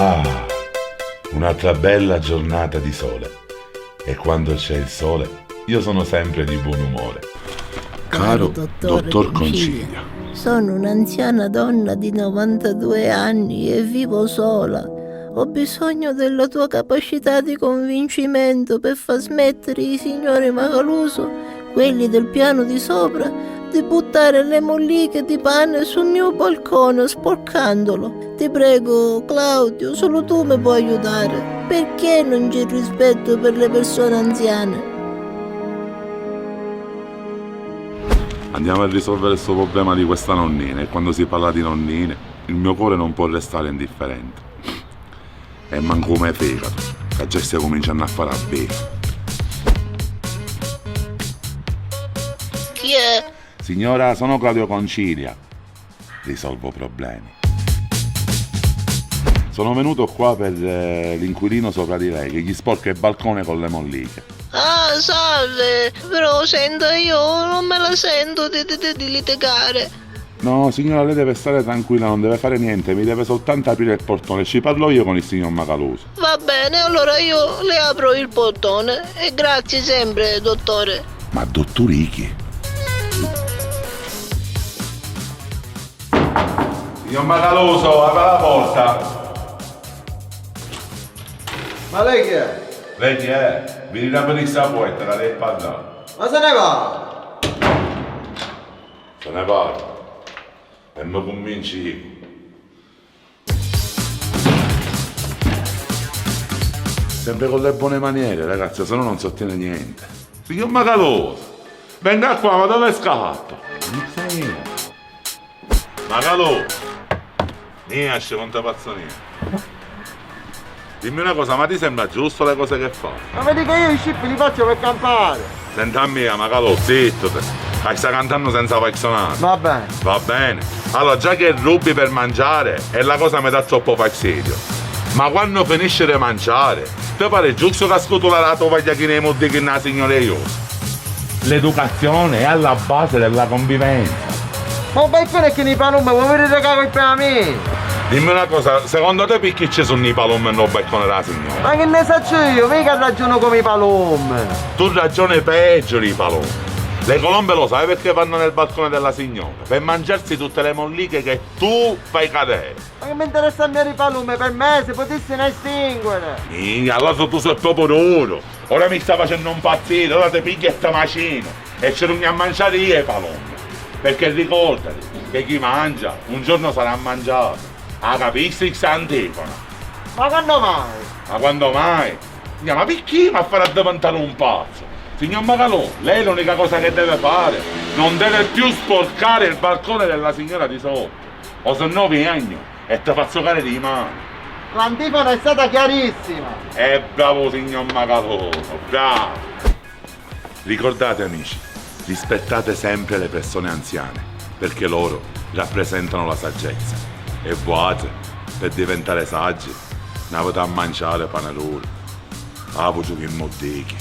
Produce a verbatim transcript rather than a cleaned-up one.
Ah, un'altra bella giornata di sole. E quando c'è il sole, io sono sempre di buon umore. Caro dottor Concilia. Sono un'anziana donna di novantadue anni e vivo sola. Ho bisogno della tua capacità di convincimento per far smettere i signori Macaluso, quelli del piano di sopra, di buttare le molliche di pane sul mio balcone sporcandolo. Ti prego, Claudio, solo tu mi puoi aiutare. Perché non c'è rispetto per le persone anziane? Andiamo a risolvere sto problema di questa nonnina, e quando si parla di nonnine, il mio cuore non può restare indifferente. E mancu me fegato, ca già stia cuminciannu a fari a bere. Chi è? Signora, sono Claudio Concilia. Risolvo problemi. Sono venuto qua per, eh, l'inquilino sopra di lei, che gli sporca il balcone con le molliche. Ah, salve! Però senta, io non me la sento di, di, di, di litigare. No, signora, lei deve stare tranquilla, non deve fare niente, mi deve soltanto aprire il portone, ci parlo io con il signor Macaluso. Va bene, allora io le apro il portone e grazie sempre, dottore. Ma dotturi chi? Signor Macaluso, apra la porta. Ma lei chi è? Lei chi è? Vini da venì sta porta, ca devi parlà. Ma se ne va! Se ne parla. E mi cunvinci io. Sempre con le buone maniere, ragazzi, se no non si ottiene niente. Signor Macaluso, venga qua, ma dove scappa? Macalò! Niasci, quanta pazzonia! Dimmi una cosa, ma ti sembra giusto le cose che fa? Ma vedi che io i scippi li faccio per campare! Senta a mia, Macalò, zittiti! Ca stai cantando senza far sonare! Va bene! Va bene? Allora, già che rubi per mangiare, e la cosa mi dà troppo fastidio. Ma quando finisci di mangiare, ti pare giusto ca scutula la tovaglia china di muddichi nna signora Iosa? L'educazione è alla base della convivenza. Ma un balcone chinu di palummi, vuoi vedere che colpa è mia? Dimmi una cosa, secondo te perché ci sono i palummi nel balcone della signora? Ma che ne saccio io, mica ragiono come i palummi. Tu ragioni peggio dei palummi. Le colombe lo sai perché vanno nel balcone della signora? Per mangiarsi tutte le molliche che tu fai cadere. Ma che mi interessa a mia di palummi, per me si potessero estinguere. Minchia, allora tu sei proprio duro. Ora mi sta facendo impazzire, ora ti pigghi e ti macino e ci rugni a mangiare io e Palomma. Perché ricordati che chi mangia un giorno sarà mangiato. Ah, capisti, Xantifona? Ma quando mai? Ma quando mai? Minchia, ma perché mi fa diventare un pazzo? Signor Macalò, lei l'unica cosa che deve fare, non deve più sporcare il balcone della signora di sotto, o se no vi egno e ti fazzo cadere di mano. L'antifona è stata chiarissima. E bravo signor Macalò, bravo. Ricordate, amici, rispettate sempre le persone anziane, perché loro rappresentano la saggezza. E vuatri, per diventare saggi, n'avete a mangiare paneluri, avuci chi muddichi.